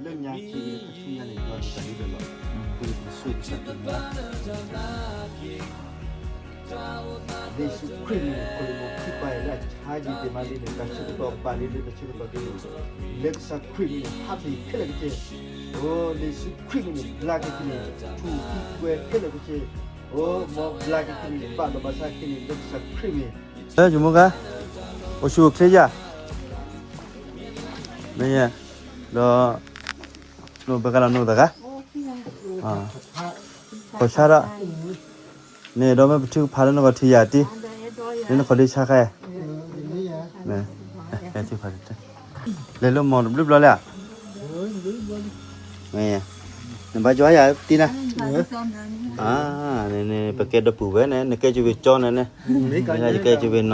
လၢညါခ့အံၤလၢခါဆူညါန့ၣ် ယွၤမ့ၢ်တၢ်ဒ်လဲၣ်လီၤ. အဃိန့ၣ် ပကဆိၣ်ဂ့ၤကစၢ်ခရံာ်မး လံာ်စီဆှံခရံာ်န့ၣ် ခိၣ်လ့ၣ်မိၤခံပၤအံၤလၢအဆါယံာ်တ့ၢ်မးလံန့ၣ် တၢ်ဆၢကတီၢ်ဘၣ်လံလၢတၢ်ဆၢကတီၢ်ခဲအံၤန့ၣ် လၢကစၢ်ခရံာ်မံၤန့ၣ် ဟးထီၣ်ယံၤခဲလၢာ်ခဲဆ့, အိ လံာ်စီဆှံခရံာ်မံၤန့ၣ် ဘျါက့ၤခဲန့ၣ် ထူၣ်ခံကွဲခဲလၢာ်ခဲဆ့, အိ မ်ဘျါက့ၤခဲန့ၣ် ဘၣ်လီၤဘၣ်ဆၣ်ခဲန့ၣ် လၢကစၢ်ခရံာ်မံၤ လၢယမိၢ်ဂၤ အိၣ်ဆူၣ်အိၣ်ချ့ယၤ မ့ၢ် ဒီး နအိၣ်ဘၣ်ကလီၤနအိၣ်သဂၤ ဃိးဆါဒီး န့ၣ်ဒီးမ့ၢ်ပထုကဖၣ်လၢနဂီၢ်ထံၣ်ယၤတံၢ် လၢနခီၣ်ဒ့ဆါခါ မ့ၢ် ဟဲထုကဖၣ်တၢ် လဲၤလၢမီၢ်တဘျုးဘျီလဲၣ် မ့ၢ် နဘၣ်ယွၤယၤတံၢ်နၤ န့ၣ် ပကဲဒီပုၢ်ဝဲၢ်န့ၣ် နကဲက့ၤဝ့ၤကၠီန့ၣ်န့ၣ် ယကဲက့ၤဝ့ၤနီၢ် လၢ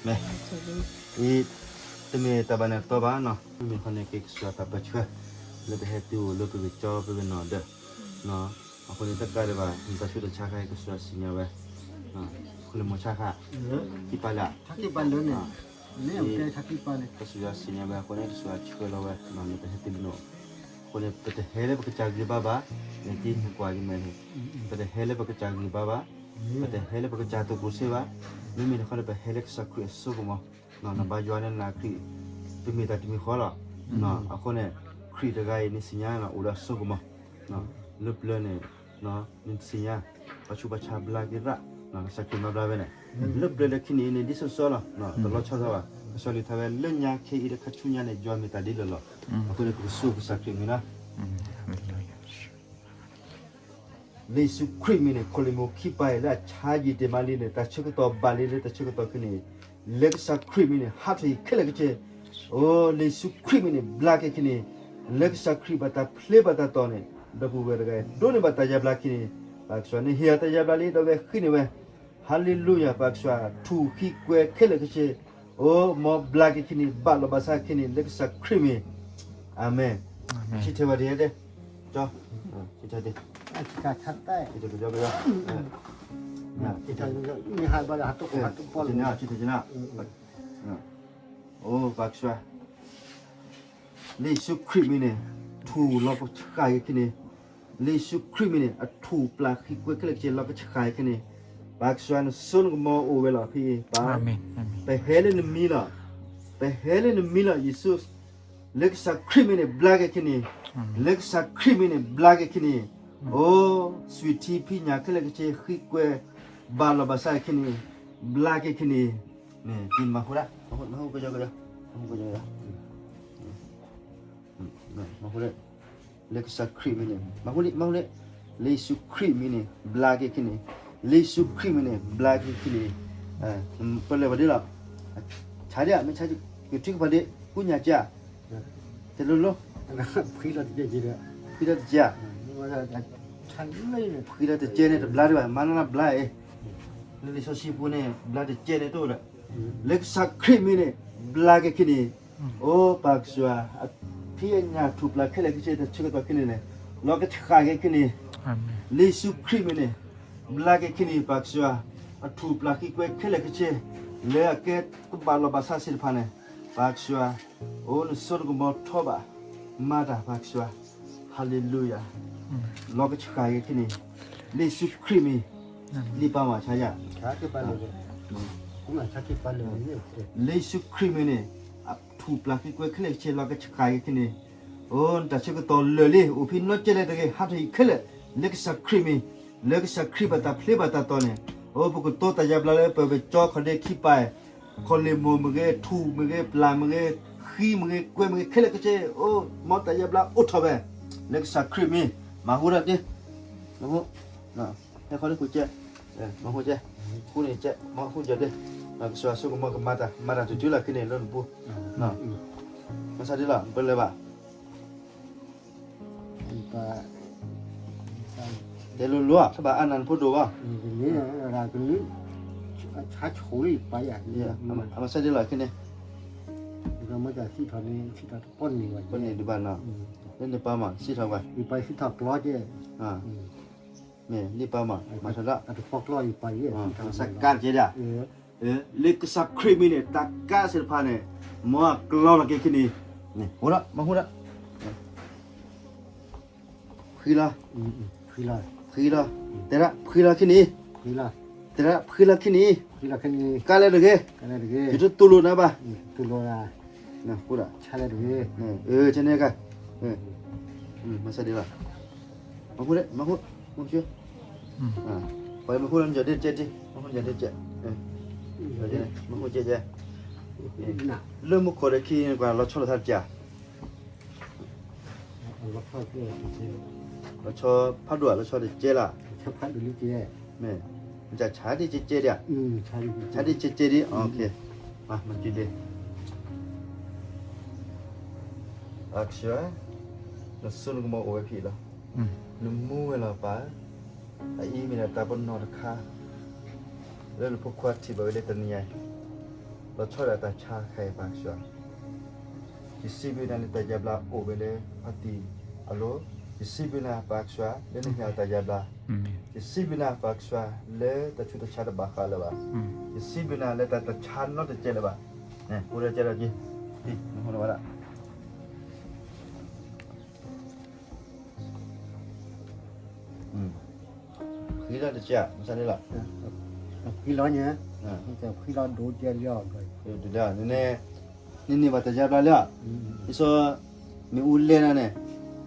မ့ၢ် အံၤ တမ့ၢ်တၢ်ဘၣ်နၢ်ပၢၢ်ဘၣ်နီၤ မ့မ့ၢ်ခီန့ၣ်က့ၤကစၢ်တၢ်ပၢဆှၢ လၢပဟဲတုၤအိၣ်လၢပဂ့ၤကၠီပဂ့ၤနီၢ်ဒၢး အဃိန့ၣ်တကးဒံးဘၣ် နတၢ်ဆူးတၢ်ဆါခါအံၤကစၢ်စံၣ်ညီၣ်ဝဲ ခီလ့ၣ်မိၤဆါခါ ခံပာ်လၢ ခံပာ်လၢန့ၣ် ကစၢ်ယွၤစံၣ်ညီၣ်ဝဲအဃိန့ၣ် ကစၢ်ယွၤဆှၢလီၤဝဲ နတဟဲတုၤနီၤ အဃိန့ၣ် ပတဟဲလၢပကစၢ်ဂံၢ်ဘါဘၣ် နတကွၢ်က့ၤမဲာ်န့ၣ် ပတဟဲလၢပကစၢ်ဂံၢ်ဘါဘၣ် ပတဟဲလၢပကစၢ်တကိးစ့ဘၣ် မ့မ့ၢ်တခီန့ၣ် ပဟဲလၢကစၢ်ခရံာ်အစိကမီၤ နဘါယွၤန့ၣ်နၤခရံာ် တမ့ၢ်တၢ်တမံၤဃီလီၤ အဃိန့ၣ် ခရံာ်တဂၤအံၤန့ၣ်စံၣ်ညီၣ်အိၣ်ဒီးအစိကမီၤ လၢပျၢၤန့ၣ် နတစံၣ်ညီၣ် ပှၤဆူးပှၤဆါဘျါက့ၤရၣ် ကစၢ်ခရံာ်မၤဘျါဝဲန့ၣ် လၢပျၢၤလၢခံန့ၣ်အံၤန့ၣ် ဒ်သိးသိးလီၤ တလီၤဆီသးဘၣ် ကစၢ်ယွၤလံာ်ထါဝဲလၢညါခ့အံၤလၢခါဆူညါန့ၣ် ယွၤမ့ၢ်တၢ်ဒ်လဲၣ်လီၤ အဃိန့ၣ် ပကဆိၣ်ကစၢ်ခရံာ်မံၤလီၤ လံာ်စီဆှံခရံာ်မံၤန့ၣ် ခိၣ်လ့ၣ်မိၤခံပၤအံၤလၢအဆါယံာ်တ့ၢ်မးလံန့ၣ် တၢ်ဆၢကတီၢ်ဘၣ်လံလၢတၢ်ဆၢကတီၢ်ခဲအံၤန့ၣ် လၢကစၢ်ခရံာ်မံၤန့ၣ် ဟးထီၣ်ယံာ်ခဲလၢာ်ခဲဆ့ အိ လံာ်စီဆှံခရံာ်မံၤန့ၣ် ဘျါက့ၤခဲန့ၣ် လၢကစၢ်ခရံာ်ဘၣ်တၢ်ဖျ့ဘၣ်တၢ်တီၢ်န့ၣ် ဒီပုၢ်ဝဲၢ်တဂၤအံၤ ဒိးန့ၢ်ဘၣ်တၢ်ယါဘျါခဲန့ၣ် ပၢ်ကစၢ်န့ၣ် ဟ့ၣ်အီၤတၢ်ယါဘျါလံ ဒီးဝဲဃ့န့ၢ်ဝဲ ဟါလ့လူယၤ ပၢ်ကစၢ် ထူၣ်ခံကွဲခဲလၢာ်ခဲဆ့ အိ မ်ဘျါက့ၤခဲန့ၣ် ဘၣ်လီၤဘၣ်ဆၣ်ခဲန့ၣ် လၢကစၢ်ခရံာ်မံၤ အၤမ့ၣ် ဆံထဲဝဲဒ်လဲၣ် ကၠီ ဆံထဲဒ် ကၠီ ကၠီ အိ ပၢ်ကစၢ် လံာ်စီဆှံခရံာ်မံၤန့ၣ် ထူၣ်လီၤကဆှၣ်က့ၤခဲန့ၣ် လံာ်စီဆှံခရံာ်မံၤန့ၣ် အထူၣ်ပျၢ်ခံကွဲခဲလၢာ်ခဲဆ့ လီၤကဆှၣ်က့ၤခဲန့ၣ် ပၢ်ကစၢ်နစိနကမီၤအိၣ်ဝဲလီၤဖဲအံၤ ပၢ် ပဟဲလၢနမံၤလီၤ ပဟဲလၢနမံၤလီၤ ယ့ၣ်ၡူး လၢကစၢ်ခရံာ်မံၤန့ၣ် ဘျါက့ၤခဲန့ၣ် လၢကစၢ်ခရံာ်မံၤန့ၣ် ဘျါက့ၤခဲန့ၣ် အိ သွံၣ်ထံဖံးညၣ်ခဲလၢာ်ခဲဆ့ ဃံကွဲ ဘၣ်လီၤဘၣ်ဆၣ်ခဲန့ၣ် ဘျါက့ၤခဲန့ၣ် မၤဃိဒၣ် မၤဃိကယီကယီ မၤဃိကယီကယီ မၤဃိလၢ လၢကစၢ်ခရံာ်မံၤန့ၣ် မၤဃိလံ မၤဃိလံ လံာ်စီဆှံခရံာ်မံၤန့ၣ် ဘျါက့ၤခဲန့ၣ် လံာ်စီဆှံခရံာ်မံၤန့ၣ် ဘျါက့ၤခဲန့ၣ် ပလဲၤဝဲဒၣ်လီၤ ဆါဒၣ် မ့ၢ်ဆါ ကထုကဖၣ်ဒၣ် ကူညၣ်ကၠၢ် တလိၤလိၤ ဖှံလီၤတကဲး ဖှံလီၤတကဲး ဖှံလီၤတကဲးန့ၣ် တဘျါဒံးဘၣ် မၤနၢၤဘျါအံၤ လံာ်စီဆှံပူၤန့ၣ် ဘျါတကဲးန့ၣ်တအိၣ်ဒီး လၢကစၢ်ခရံာ်မံၤန့ၣ် ဘျါက့ၤခဲန့ၣ် အိ ပၢ်ကစၢ် အဖံးအညၣ်ထူၣ်ပျၢ်ခဲလၢာ်ခဲဆ့ တၢ်ဆၢကတီၢ်ခဲန့ၣ်န့ၣ် လီၤကဆှၣ်က့ၤခဲန့ၣ် လံာ်စီဆှံခရံာ်မံၤန့ၣ် ဘျါက့ၤခဲန့ၣ် ပၢ်ကစၢ် အထူၣ်ပျၢ်ဃံကွဲခဲလၢာ်ခဲဆ့ လၢအကဲတဘၣ်လီၤဘၣ်ဆၣ်သ့ၣ်တဖၣ်န့ၣ် ပၢ်ကစၢ် အိ နစိနကမီၤထီဘၣ် မၤတၢ်ပၢ်ကစၢ် ဟါလ့လူယၤ လီၤကဆှၣ်က့ၤခဲန့ၣ် လံာ်စီဆှံခရံာ်မံၤ လံာ်ပၢ်မၤဆါယၤ လံာ်စီဆှံခရံာ်မံၤန့ၣ် အထူၣ်ပျၢ်ဃံကွဲခဲလၢာ်ခဲဆ့ လီၤကဆှၣ်က့ၤခဲန့ၣ် အိ နတၢ်ဆၢကတီၢ်လၢာ်လံ အိၣ်ဖဲနီၢ်ကဲလဲၣ်တဂ့ၤ ဟးထီၣ်ယံၤခဲလၢာ် လၢကစၢ်ခရံာ်မံၤ လၢကစၢ်ခရံာ်ဘၣ်တၢ်ဖျ့ဘၣ်တၢ်တီၢ်န့ၣ် အိ ပကတိၤတၢ်ယါဘျါလၢပဝဲၢ်ကၠီခီၣ်ဒ့ခံပၤ ခီလ့ၣ်မိၢ်မ့ၢ်ဂ့ၤ ထူၣ်မ့ၢ်ဂ့ၤ ပျၢ်မ့ၢ်ဂ့ၤ ဃံမ့ၢ်ဂ့ၤ ကွဲမ့ၢ်ဂ့ၤ ခဲလၢာ်ခဲဆ့ အိ မ်တၢ်ယါဘျါအိၣ်ထီၣ်ဝဲ လၢကစၢ်ခရံာ်မံၤ မၤဟူဒၣ်တ့ မၤဟူ ဟဲခီလၢဃုကဲ မၤဟူကဲ ဃူန့ၣ်ကဲ မၤဟူကဲဒ့ ကစၢ်ယွၤဆိကမိၣ်ကမၤတၢ် မၤတၢ်တုၤတုၤလီၤခဲန့ၣ်လၢနပူၤ မၤစၢ်ဒ်လီၤ ပလဲၤဘၣ် တဲလိၤလိၤ တဘၣ်အါနၢ်နဖိဒိၣ်ဘၣ် မၤစၢ်ဒ်လီၤခဲန့ၣ် ပန့ၢ်ဒံးဘၣ်နီၤ လၢနပၢ်မၤ မ့ၢ်လံပၢ်မၤ မၤထီၣ်ဒၣ် လၢကစၢ်ခရံာ်မံၤန့ၣ် တၢ်ကါသ့ၣ်တဖၣ်န့ၣ် မ်အကျီလီၤက့ၤခံန့ၣ်, အိၣ်ဒီး မၤဟူဒီး, ဖှံလီၤ, ဖှံလီၤ, တဲဒၣ် ဖှံလီၤခံန့ၣ်, တဲဒၣ် ဖှံလီၤခံန့ၣ်, ကါလဲၣ်တဂ့ၤ, ယတတူၢ်လိာ်နၤဘၣ်, ဟူဒီး, ဆါန့ၣ်ကါ, မၤစၢၤဒ်လီၤ, မၤဟူ, မၤဟူ, မၤဟူ, ပှၤမၤဟူလၢနယီၤဒ့တကဲဒ်, မၤဟူနယီၤဒ့တကဲ, မၤဟူကဲကဲ, လၢမူခိၣ်ဒီးခံန့ၣ် ပှၤလီၤဆီလိာ်သးတကဲ, လီၤဆီဖးဒိၣ်ဧါ, လီၤဆီတကဲလၢ်, မ့ၢ်, ဆါဒ်ကဲကဲဒ်ဧါ, ဆါဒ်ကဲကဲဒ်, မၤဒ်လဲၣ်, အကစၢ်, နစိနကမီၤအိၣ်ဝဲဖဲအံၤလီၤ, နမူဝဲလီၤပၢ်, အအံၤမ့ၢ်ဒၣ်တၢ်ပနီၣ်တခါ လၢနဖိခွါထံၣ်ဘၣ်ဝဲလၢတနံၤညါအံၤ, လီၤဆီဒၣ်တၢ်ဆါတခါအံၤ ပၢ်ကစၢ်, ယစံးဘျုးနၤလၢတၢ်ယါဘျါအိၣ်ဝဲလၢဖါတံၢ်အလိၤ, ယစံးဘျုးနၤပၢ်ကစၢ်လၢနဟ့ၣ်အီၤတၢ်ယါဘျါ, ယစံးဘျုးနၤပၢ်ကစၢ် လၢတၢ်ဆူးတၢ်ဆါတဘၣ်ဃးလၢၤဘၣ်, ယစံးဘျုးနၤလၢတၢ်တဆါနီတစဲးလၢၤဘၣ်, ဟူဒီးကဲဒီးက့ၤ, ဟူဒီးဝဲဒၣ် ဖှံလီၤတကဲ, မၤစၢၤန့ၣ်လီၤ, ဖှံလီၤညါ, ဖှံလီၤဒိကဲလီၤ, နန့ၢ်ဘၣ်တၢ်ယါဘျါလံ, အံၤစီ, မ့ၣ်အူလဲၢ်နၤန့ၣ်,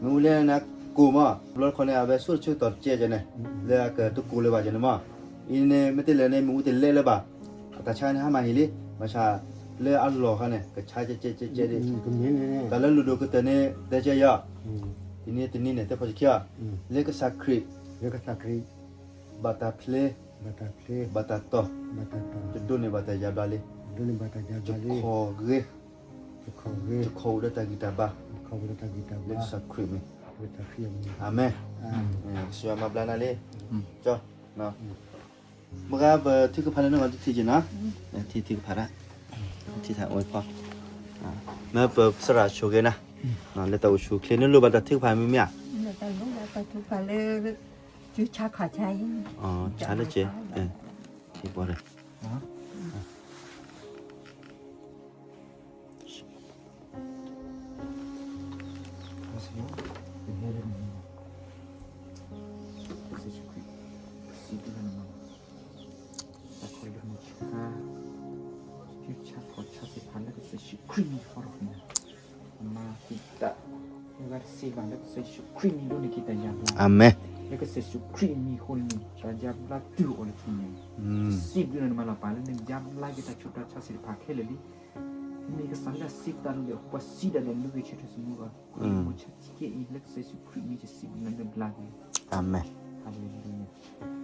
မ့ၣ်အူလဲၢ်နၤကိၢ်မး, ဘျီတခီန့ၣ် အဝဲဆိၣ်တဆၢကတီၢ်တကဲကဲန့ၣ်, လၢအကတကိၢ်လၢၤဘၣ်ကဲန့ၣ်မး, အံၤန့ၣ် မ့ၢ်တလဲၤန့ၣ် မ့ၣ်အူတလဲၢ်လၢၤဘၣ်, အတၢ်ဆါန့ၣ်ဟါမၢ်ဟ့ၣ်လံ, ဘၣ်ဆၣ်လၢအလီၢ်ခါန့ၣ် ကဆါကဲကဲကဲကဲဒ်, တၢ်လၢလုၢ်ဒိၣ်ကတၢၢ်န့ၣ် တဲကဲယီၤ, တနံၤတနံၤန့ၣ် တဲဖီၣ်ဆံခံအီၤ, လၢကစၢ်ခရံာ်, ဘၣ်တၢ်ဖျ့, ဘၣ်တၢ်တီၢ်, တဒိးန့ၢ်ဘၣ်တၢ်ယါဘျါလံ, တခီဂ့ၤ, တခီအိၣ်ဒီးတၢ်ဂံၢ်တၢ်ဘါ, လၢကစၢ်ခရံာ်မံၤ, အၤမ့ၣ်, ကစၢ်ယွၤမၤဘျါနၤလံ, ကၠီ, မ့ၢ်ဂ့ၤ ပထုကဖၣ်လၢနဂီၢ်တထံၣ်က့ၤနီၤ, ထံၣ်ထုကဖၣ်ဒၣ်, ထံၣ်ထၣ်အိၣ်ဖီ, မ့ၢ်ပစရၣ်ဆိၣ်ဂ့ၤနၤ, လၢတၢ်အိၣ်ဆူၣ်အိၣ်ချ့ နလိၣ်ဘၣ်တၢ်ထုကဖၣ်မ့ၢ်မ့ၢ်ဧါ, ထုကဖၣ်လၢ, ဆါလၢကဲ, ထံၣ်ပီၤဒီး အၤမ့ၣ်, လၢကစၢ်ယ့ၣ်ၡူးခရံာ်မံၤအဃိန့ၣ် တၢ်ယါဘျါတုၤအီၤလၢနၤ, စံးဘျုးနၤမၤလီၤပာ်လၢနယါဘျါက့ၤတၢ်ဆူးတၢ်ဆါသ့ၣ်တဖၣ်ခဲလၢာ်လံ, မ့ၢ်ကစၢ်လၢအစံးပတၢ်လၢလၢပှၤစံးဒၣ်လဲာ် လူၤဂ့ၤဆၢထၢၣ်သမူဂီၢ်, ခရံာ်မိၤဆါတံက့အံၤ လၢကစၢ်ယ့ၣ်ၡူးခရံာ်မံၤ ယစံးဘျုးနၤလၢဘျါက့ၤ, အၤမ့ၣ်,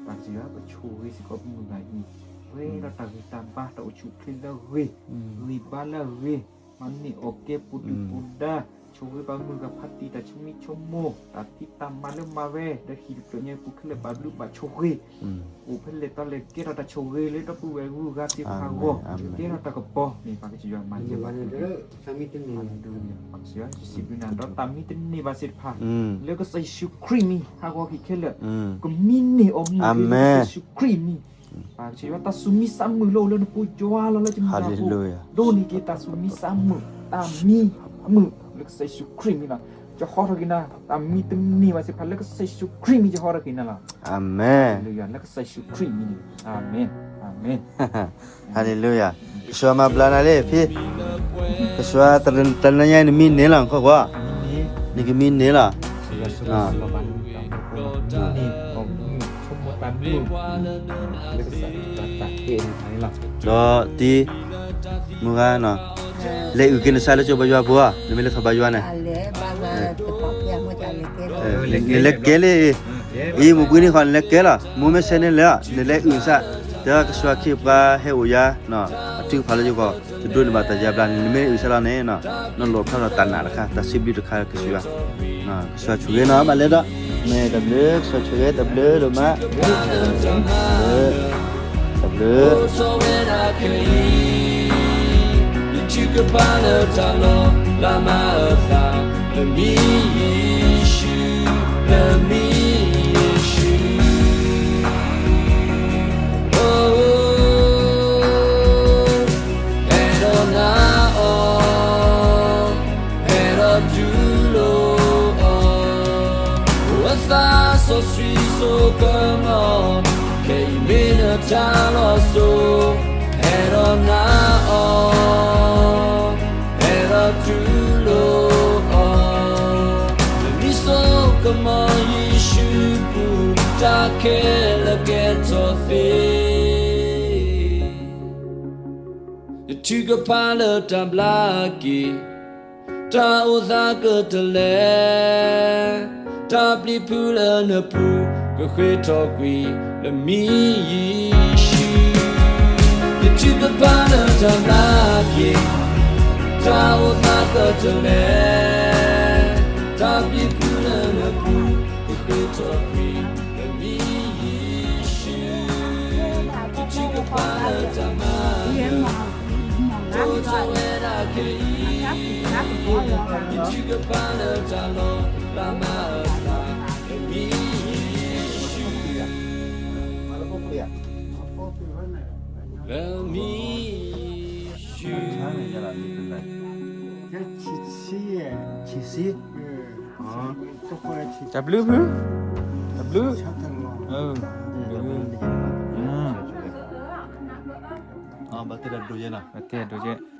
ပကစၢ်ယွၤပဆိၣ်ဂ့ၤစ့ၢ်ကီးပမုၢ်ဂၤအံၤ, ဝဲဒၣ်တၢ်ဂံၢ်တၢ်ဘါတၢ်အိၣ်ဆူၣ်အိၣ်ချ့လၢအဂ့ၤ, ဂံၢ်ဘါလၢအဂ့ၤ, မၤန့ၢ်အီၣ်ကဲပူၤဒုၣ်ပူၤဒါ, ဆိၣ်ဂ့ၤပှၤမုၢ်ဂၤဖါတံၢ်တၢ်ဆိမိၣ်ဆိမိၣ်, တၢ်ဖံးတၢ်မၤလၢမၤဝဲ ဒီးဟံၣ်တဖျၢၣ်ညါပူၤခဲလၢာ်ဘၣ်ဘျုးဘၣ်ဆိၣ်ဂ့ၤ, အိၣ်ဖဲလဲၣ်တီလဲၣ်ကဲထီၣ်တၢ်ဆိၣ်ဂ့ၤလၢဒီပုၢ်ဝဲၢ်ဂုၤဂၤသ့ၣ်တဖၣ်အဂီၢ်, ကဲထီၣ်တၢ်ကပီၤန့ၣ် ပကစၢ်ယွၤမၤယဲၢ်ဘၣ်, ပကစၢ်ယွၤစံးဘျုးနၤ ဒီးတၢ်မံတန့ၢ်ဘၣ်သ့ၣ်တဖၣ်, လၢကစၢ်ယ့ၣ်ၡူးခရံာ်မံၤ ဟးဂီၤက့ၤခဲလၢာ်, ကမံန့ၢ်အီၤမုာ်က့ၤလၢကစၢ်ယ့ၣ်ၡူးခရံာ်မံၤ ပကစၢ်ယွၤတၢ်သူၣ်မံသးမုာ်လၢအိၣ်လၢနပူၤယွၤလီၤလၢယမုၢ်ဂၤအပူၤ, ဒိးန့ၢ်က့ၤတၢ်သူၣ်မံသးမုာ်, တၢ်မံအမုာ်လၢကစၢ်ယ့ၣ်ၡူးခရံာ်မံၤလီၤ, ယဟီထီၣ်က့ၤနၤ, တၢ်မံတန့ၢ်ဘၣ်သ့ၣ်တဖၣ်လၢကစၢ်ယ့ၣ်ၡူးခရံာ်မံၤယဟီထီၣ်က့ၤနၤလီၤ, အၤမ့ၣ်, လၢကစၢ်ယ့ၣ်ၡူးခရံာ်မံၤန့ၣ်, အၤမ့ၣ်, အၤမ့ၣ်, ဟါလ့လူယၤ, ကစၢ်ယွၤမၤဘျါနၤလံဖံ, ကစၢ်ယွၤတနံၤညါအံၤနမံန့ၢ်လီၤ နခီၣ်ကွၢ်, နကမံန့ၢ်လီၤ ဒီးတံၤ, မုၢ်ဂၤနီၤ, လဲၤအုၣ်က့ၤနဆါလၢကၠိဘါယွၤပူၤဧါ, နမ့ၢ်လဲၤထီၣ်ဘါယွၤန့ၣ်, နလဲၤကဲလံ, အံၤမုၢ်ဘှံးနံၤဃီနလဲၤကဲလီၤ, မိၢ်မ့ၢ်ဆဲးန့ၣ်လဲၤ, နလဲၤအုၣ်နဆါ, တဲကစၢ်ခ့ပှၤဟဲအိၣ်ယၤ, အထုကဖၣ်လၢယဂီၢ်, တဒိးန့ၢ်ဘၣ်တၢ်ယါဘျါန့ၣ် နမ့ၢ်အုၣ်နဆါလီၤန့ၣ်, နလီၣ်ဖျါထီၣ်တၢ်နာ်တခါ, တၢ်စံးဘျုးတခါလၢကစၢ်ယွၤ, ကစၢ်ယွၤဆိၣ်ဂ့ၤနီၤ, ဘၣ်လဲၤဒီး, မ့ၢ်တၢ်ဘျုး, ကစၢ်ယွၤဆိၣ်ဂ့ၤ, တၢ်ဘျုးဒိၣ်မး, တၢ်ဘျုး ယထုကဖၣ်လၢတၢ်လီၤလးမၤအသး, လၢမံၤယ့ၣ်ၡူး, လၢမံၤယ့ၣ်ၡူး, အဲၣ်ဒိးနာ်အီၤ စီၤစိၤကမီၤ, ခဲအံၤမ့ၢ်နတၢ်လီၤစိၤ, ဟဲဒီးနၤအီၤ, ဟဲဒီးတူၢ်လိာ်အီၤ, လၢမံၤစိကမီၤယ့ၣ်ၡူးပူၤ, တၢ်ခဲလၢာ်ကဲထီၣ်သ့ ယထုကဖၣ်လၢတၢ်ဘျါက့ၤ, တၢ်အိၣ်သးကတၢၢ်လဲၣ်, တၢ်ပျံၤဖုလၢနပူၤ, ကဃ့ထီၣ်ကွံာ်လၢမံၤယ့ၣ်ၡူး, ယထုကဖၣ်လၢတၢ်ဘျါက့ၤ, တၢ်အိၣ်သးကတၢၢ်လဲၣ်, တၢ်ပျံၤဖုလၢနပူၤ, ကဃ့ထီၣ်ကွံာ်လၢမံၤယ့ၣ်ၡူး, ယထုကဖၣ်လၢတၢ်မၤနၢၤ, အိၣ်ထီၣ်ဝဲဒၣ်ခဲအံၤ, ယထုကဖၣ်လၢတၢ်လီၤလးမၤအသး, လၢမံၤယ့ၣ်ၡူး, လၢမံၤယ့ၣ်ၡူး. တၢ်ဘျုးဖု, တၢ်ဘျုး, ဘၣ်တဲဒိးယဲ,